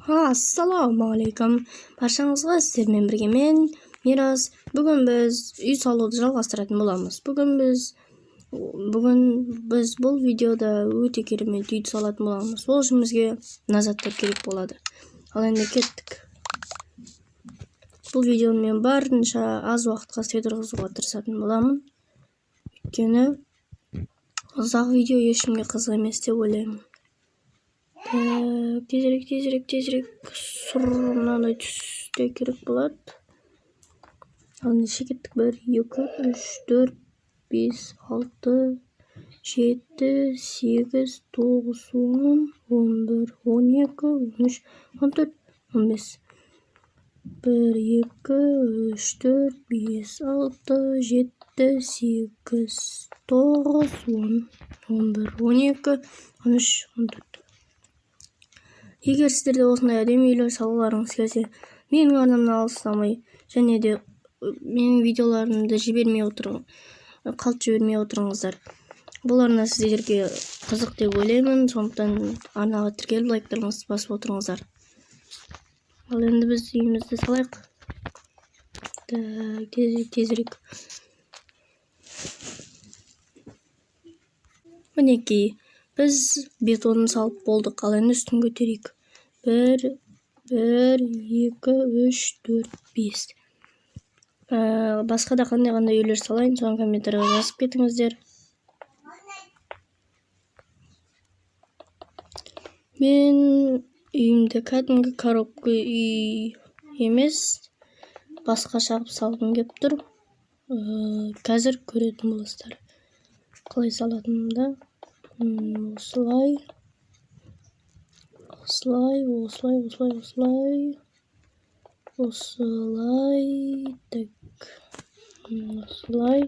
Ассалаумағалейкум баршаңызға, сіздермен бірге мен, Мирас. Бүгін біз үй салуды жалғастыратын боламыз. Бүгін біз бұл видеода өте керемет үйді салатын боламыз. Ол үшін бізге мына заттар керек болады. Ал енді кеттік. Бұл видеоны мен барынша аз уақытқа сыйдырғызуға тырысатын боламын. Өйткені ұзақ видео ешкімге қызық емес деп ойлаймын. Так, тезірек, тезірек, тезірек. Сұр мынандай түсте керек болады. Ал ендеше кеттік. 1, 2, 3, 4, 5, 6, 7, 8, 9, 10, 11, 12, 13, 14, 15. 1, 2, 3, 4, 5, 6, 7, 8, 9, 10, 11, 12, 13, 14. Егер сіздерде осындай әдемі үйлер салғыларыңыз келсе, менің арнамнан алыстамай және де менің видеоларымды жібермей отырың, қалт жібермей отырыңыздар. Бұл арна сіздерге қызық деп ойлаймын, сондықтан арнаға тіркеліп, лайктарыңызды басып отырыңыздар. Ал енді біз үйімізді салайық. Так, тезірек, тезірек. Мінекей, біз бетонын салып болдық. Ал енді үстін көтерейік. 1, 1, 2, 3, 4, 5. Басқа да қандай-қандай үйлер салайын, соны комментарийға жазып кетіңіздер. Мен үйімді кәдімгі коробка үй емес, басқаша қылып салғым келіп тұр. Қазір көретін боласыздар қалай салатынымды. Осылай, осылай, осылай, осылай, осылай, осылай, так, осылай,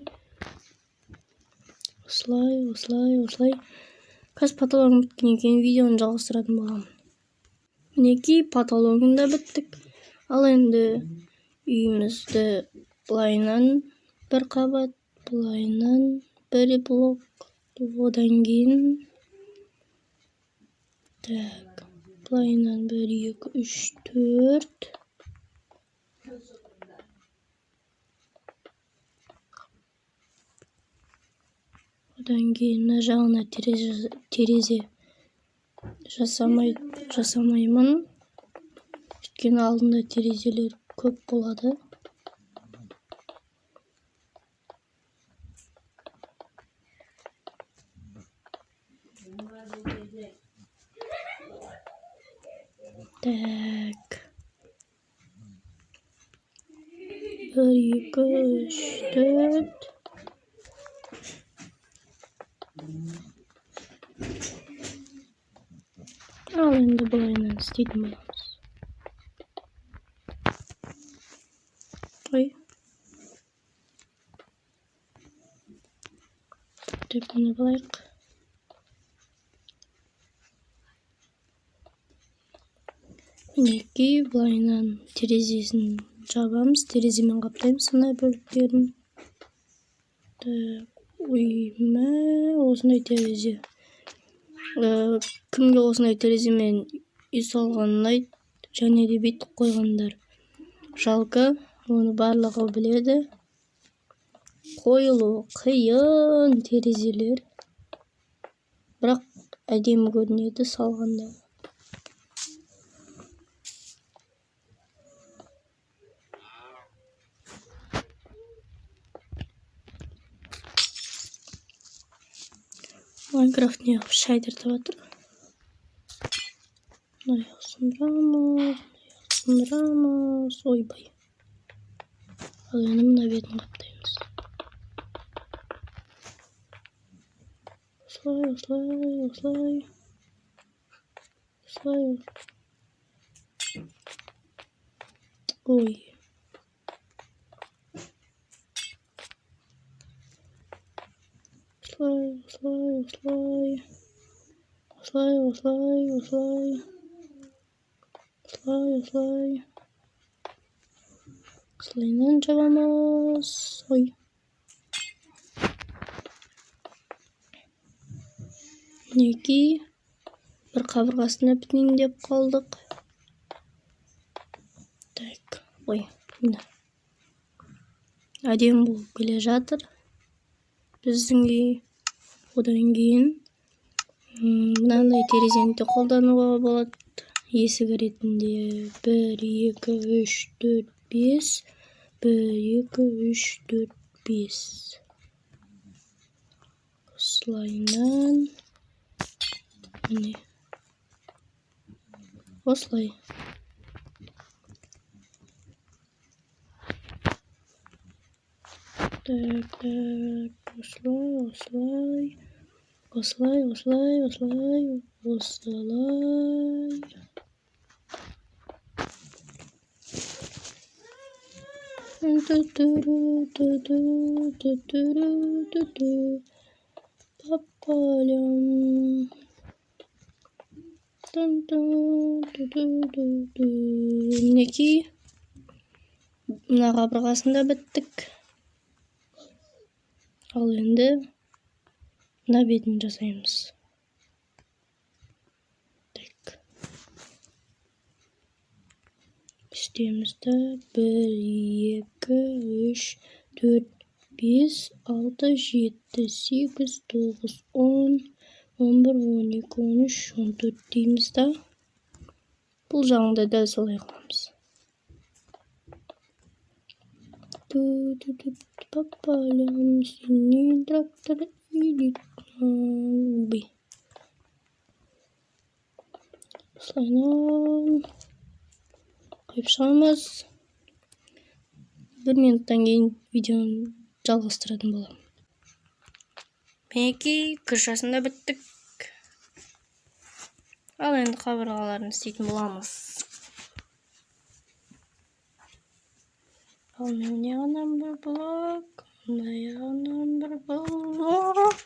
осылай, осылай, осылай. Қазір потологын біткеннен кейін видеоны жалғастыратын боламын. Мінекей, потологын да біттік. Ал енді үйімізді былайынан бір қабат, былайынан бір блок, одан кейін так, былайынан 1, 2, 3, 4. Одан кейін мына жағына терезе жасамаймын. Өйткені алдында терезелер көп болады. Так. 1, 2, 3, 4. Ал енді былайынан істейтін боламыз. Ой. Так, міне былайық. Мінекей, былайынан терезесін жабамыз, тереземен қаптаймыз мына бөліктерін. Так, ой, мә, осындай терезе. Кімге осындай тереземен үй салған ұнайды, және де бүйтіп қойғандар жалко, оны барлығы біледі. Қойылуы қиын терезелер, бірақ әдемі көрінеді салғанда. Майнкрафт неғып шайдыртып жатыр? Мына сындырамыз, сындырамыз. Ойбай. Ал енді мына бетін қаптаймыз. Осылай, осылай, осылай. Осылай. Ой. Осылай, осылай, осылай. Осылай, осылай, осылай. Осылай, осылай. Осылайынан жабамыз. Ой. Мінекей. Бір қабырғасына бітейін деп қалдық. Так, ой, міне. Әдемі болып келе жатыр біздің үй. Одан кейін мынандай терезені де қолдануға болады. Есік ретінде 1, 2, 3, 4, 5. 1, 2, 3, 4, 5. Осылайынан. Міне. Осылай. Так, так, осылай, осылай. Осылай, осылай, осылай, осылай. По полям. Мінекей, мына қабырғасында біттік. Ал енді мына бетін жасаймыз. Так. Үстеміз да 1, 2, 3, 4, 5, 6, 7, 8, 9, 10, 11, 12, 13, 14 дейміз да. Бұл жағында дәл солай қыламыз. По полям синий трактор идет на губы. Осылайынан қойып шығамыз. 1 минуттан кейін видеоны жалғастыратын боламын. Мінекей, крышасын да біттік. Ал енді қабырғаларын істейтін боламыз. Ал мына жағынан бір блок, мына жағынан бір блок.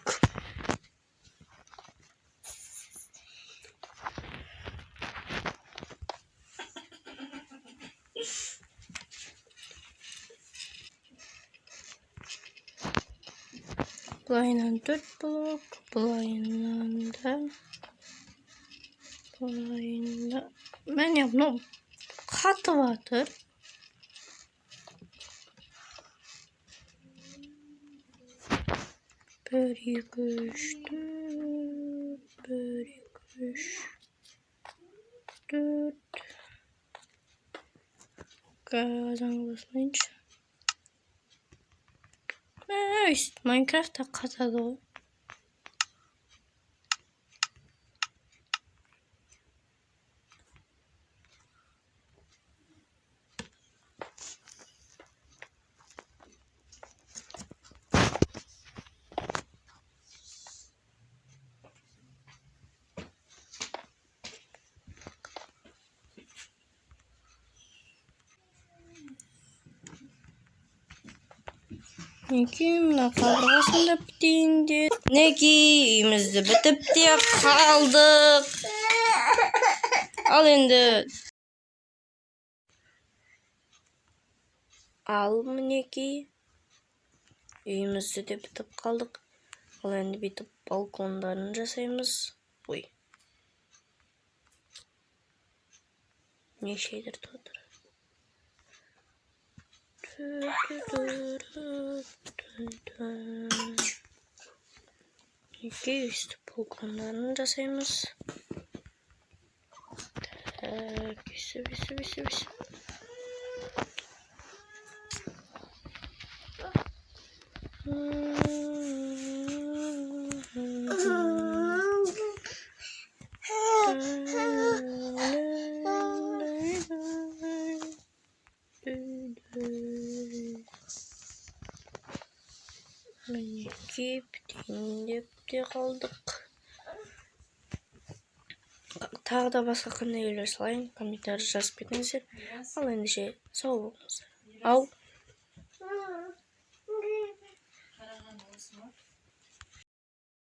Былайынан 4 блок, былайынан да, былайында. Міне, мынау қатып жатыр. 1, 2, 3, 4, 1, 2, 3, 4. Қазан қосылайыншы. Өйстіп Майнкрафтта қатады ғой. Мінекей, мына қабырғасын да бітейін де. Мінекей, үйімізді бітіп те қалдық. Ал енді ал мінекей, үйімізді де бітіп қалдық. Ал енді бүйтіп балкондарын жасаймыз. Ой. Не шейдір отыр. Мінекей, өйстіп балкондарын жасаймыз. Так, өйстіп, өйстіп, өйстіп, өйстіп. Мінекей, бітейін деп те қалдық. Тағы да басқа қандай үйлер салайын, комментарий жазып кетіңіздер. Ал ендеше сау болыңыздар. Ау.